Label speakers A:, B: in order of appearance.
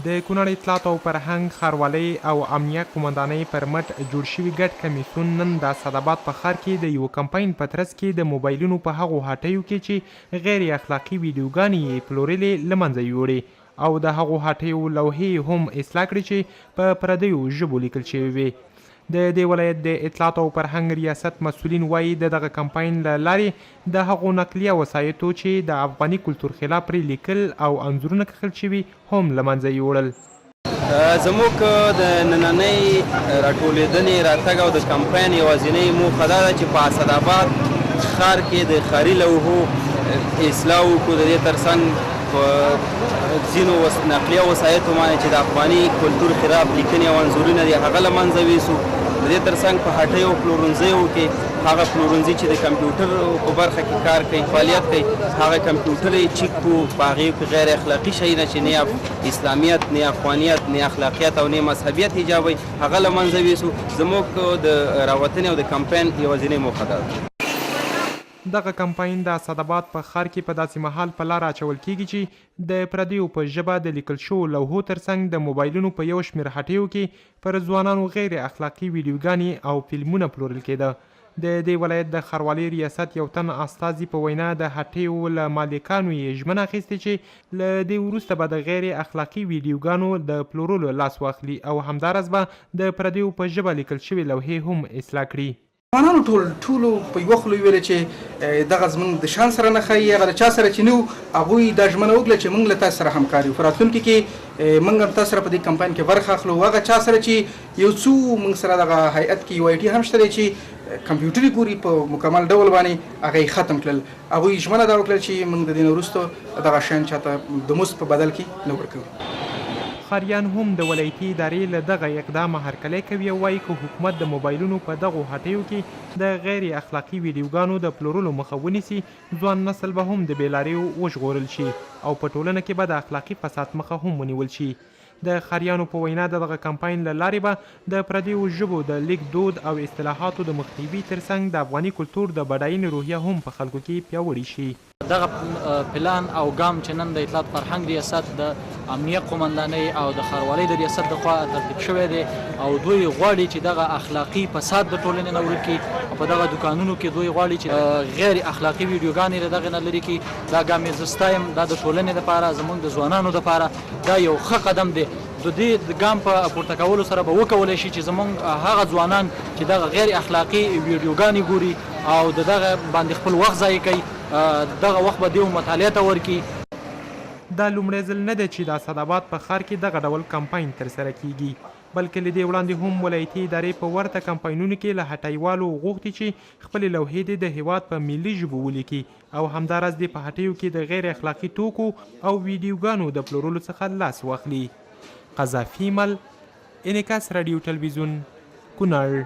A: د کونړ اطلاعات او فرهنګ ښاروالۍ او امنیه قومندانۍ پر مټ جوړ شوي ګډ کمیسیون نن د اسعداباد په ښار کې د یوه کمپاین په ترڅ کې د موبایلونو په هغو هټیو کې چې غیر اخلاقي ویډیوګانې یې پلورلې له منځه یوړې او د هغو هټیو لوحې یې هم اصلاح کړې چې په پردیو ژبو لیکل شوې وې. د دې ولایت د اطلاعاتو او فرهنګ ریاست مسؤلین وايي، د دغه کمپاین له لارې د هغو نقلیه وسایطو چې د افغاني کلتور خلاف پرې لیکل او انځورونه کښل شوي، هم له منځه یوړل.
B: زموږ د نننۍ راټولېدنې، راتګ او د کمپاین یوازینۍ موخه دا ده چې په اسعداباد ښار کې د ښاري لوحو اصلاح وکړو، د دې ترڅنګ په ځینو نقلیه وسایطو باندې چې د افغاني کلتور خلاف لیکنې او انځورونه دي هغه له منځه ویسو. د دې ترڅنګ په هټیو او پلورنځیو کې هغه پلورنځي چې د کمپیوټر په برخه کې کار کوي، فعالیت کوي، هغه کمپیوټر یې چیک کړو، په هغې کې غیر اخلاقي شیونه چې نه اسلامیت، نه افغانیت، نه اخلاقیت او نه مذهبیت حجابوي هغه له منځه ویسو. زموږ د راوتنې او د کمپاین یوازینۍ موخه دا ده.
A: دغه کمپاین د اسعداباد په ښار کې په داسې مهال په لاره اچول کېږي چې د پردیو په ژبه د لیکل شوو لوحو ترڅنګ د موبایلونو په یو شمېر هټیو کې پر ځوانانو غیر اخلاقي ویډیوګانې او فلمونه پلورل کېده. د دې ولایت د ښاروالۍ ریاست یو تن استازي په وینا د هټیو له مالکانو یې ژمنه اخیستې چې له دې وروسته به د غیر اخلاقي ویډیوګانو د پلورلو لاس واخلي او همداراز به د پردیو په ژبه لیکل شوې لوحې هم اصلاح کړي.
C: ځوانانو ټول ټولو په یوه خوله ویل چې دغه زمونږ د شان سره نه ښایي، هغه د چا سره چې نه وو هغوی دا ژمنه وکړه چې مونږ له تاسو سره همکار یو، په راتلونکي کې مونږ هم تاسو سره په دې کمپاین کې برخه اخلو. هغه چا سره چې یو څو مونږ سره دغه هیئت کې یو آی ټي هم شته دی چې کمپیوټري ګوري په مکمل ډول باندې هغه یې ختم کړل. هغوی ژمنه دا وکړه چې مونږ د دې نه وروسته دغه شیان چاته د مزد په بدل کې نه ورکوو.
A: ښاریان هم د ولایتي ادارې له دغه اقدامه هرکلی کوي او وايي که حکومت د موبایلونو په دغو هټیو کې د غیر اخلاقي ویډیوګانو د پلورلو مخه ونیسي، ځوان نسل به هم د بې لاریو وژغورل شي او په ټولنه کې به د اخلاقي فساد مخه هم ونیول شي. د ښاریانو په وینا د دغه کمپاین له لارې به د پردیو ژبو د لیک دود او اصطلاحاتو د مخنیوي ترڅنګ د افغاني کلتور د بډاینې روحیه هم په خلکو کې پیاوړې شي.
D: دغه پلان او ګام چې نن د اطلاعات فرهنګ ریاست د امنیه قومندانۍ او د ښاروالۍ د ریاست د خوا ترتیب شوی دی او دوی غواړي چې دغه اخلاقي فساد د ټولنې نه ورک کړي او په دغه دوکانونو کې دوی غواړي چې غیر اخلاقي ویډیوګانې له دغې نه لرې کړي. دا ګام یې زه ستایم، دا د ټولنې لپاره، زموږ د ځوانانو لپاره دا یو ښه قدم دی. د دې ګام په پورته کولو سره به وکولای شي چې زموږ هغه ځوانان چې دغه غیر اخلاقي ویډیوګانې ګوري او د دغه باندې خپل وخت ضایع کوي، دغه وخت به دیو مطالعې ته ورکړي.
A: دا لومړی ځل نه دی چې د اسعداباد په ښار کې دغه ډول کمپاین ترسره کېږي، بلکې له دې وړاندې هم ولایتي ادارې په ورته کمپاینونو کې له هټۍوالو غوښتي چې خپلې لوحې دې د هېواد په ملي ژبو ولیکي او همداراز دې په هټیو کې د غیر اخلاقي توکو او ویډیوګانو د پلورلو څخه لاس واخلي. قذافي مل، انعکاس راډیو ټلویزیون، کونړ.